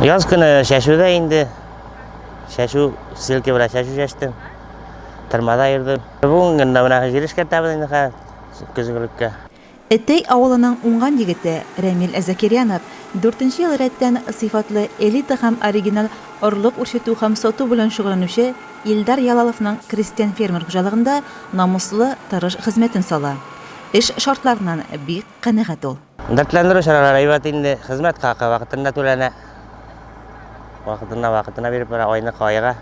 Яз көне чәчүдә инде. Чәчү, селке белән чәчү чәчтем. Тырмада йөрдем. Бүген генә менә җир эшкәртәбез инде хәзер көзгелеккә. Әтәй авылының уңган егете Рәмил Закирьянов дүртенче ел рәттән сыйфатлы элита һәм оригиналь орлык үрчетү һәм сату белән шөгыльләнүче Илдар Ялаловның крестьян-фермер хуҗалыгында намуслы, тырыш хезмәтен сала. Эш шартларыннан бик канәгать ул. Дәртләндерү чаралары әйбәт инде, хезмәт хакы вакытында түләнә. Вакытында вакытына биреп бара, айныкы айга.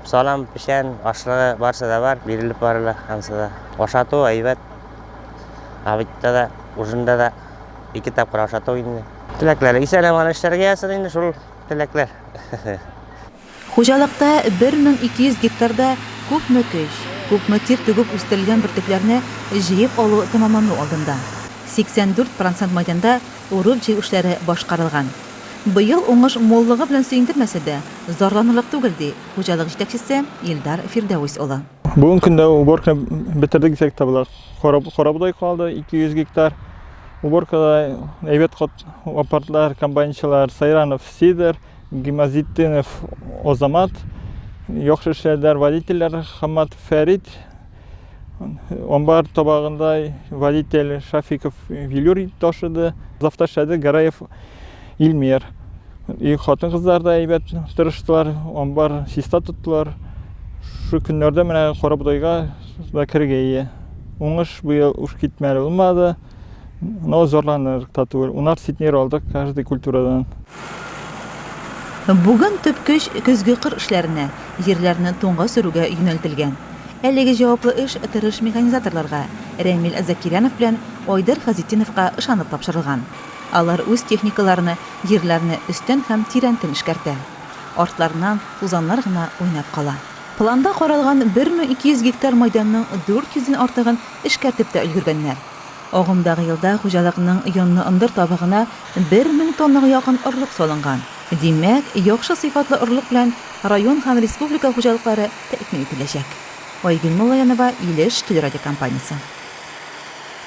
Салам, печән, ашлыгы барсы да бар, бирелеп барыла ансы да. Ашату әйбәт. Обедта да, ужинда да ике тапкыр ашату инде. Теләкләр исән-аман эшләргә язсын инде шул теләкләр. Хуҗалыкта 1200 гектарда күпме көч, күпме тир түгеп үстерелгән бөртекләрне җыеп алу тәмамлану алдында. 84 процент мәйданда урып-җыю эшләре башкарылган. Быел уңыш муллыгы белән сөендермәсә дә, зарланырлык түгел, ди хуҗалык җитәкчесе Илдар Фирдәвис улы. Бүгенге көндә уборканы бетердек дисәк тә була. Карабодай калды 200 гектар. Уборкада әйбәт аппаратлар, комбайнчылар Сайранов Сидор, Гимазетдинов Азамат, яхшы эшләделәр водительләр Хаммат Фәрит, амбар табагында водитель Шафиков Вилюр ташыды, завта эшләде Гараев Илмир. И хатын-кызлар да әйбәт тырыштылар, амбар чиста тоттылар. Шу көннәрдә менә карабодайга да керергә ие. Уңыш быел уш китмәле булмады. Но зарланырлык та түгел. Унар центнер алдык каждый культурадан. Бүген төп көч көзге кыр эшләренә, җирләрне туңга сөрүгә юнәлтелгән. Әлеге җаваплы эш тырыш механизаторларга, Рәмил Закирянов белән Айдар Хазетдиновка ышанып тапшырылган. Алар үз техникаларны, җирләрне өстән һәм тирәнтен эшкәртә. Артларыннан тузаннар гына уйнап кала. Планда каралган 1200 гектар майданның 400 дән артыгын эшкәртеп тә өлгергәннәр. Агымдагы елда хуҗалыкның йонлы ындыр табагына 1000 тоннага якын орлык салынган. Димәк, яхшы сыйфатлы орлык белән район һәм республика хуҗалыклары тәэмин ителәчәк. Айгөл Муллаянова, Илеш телерадиокомпаниясе.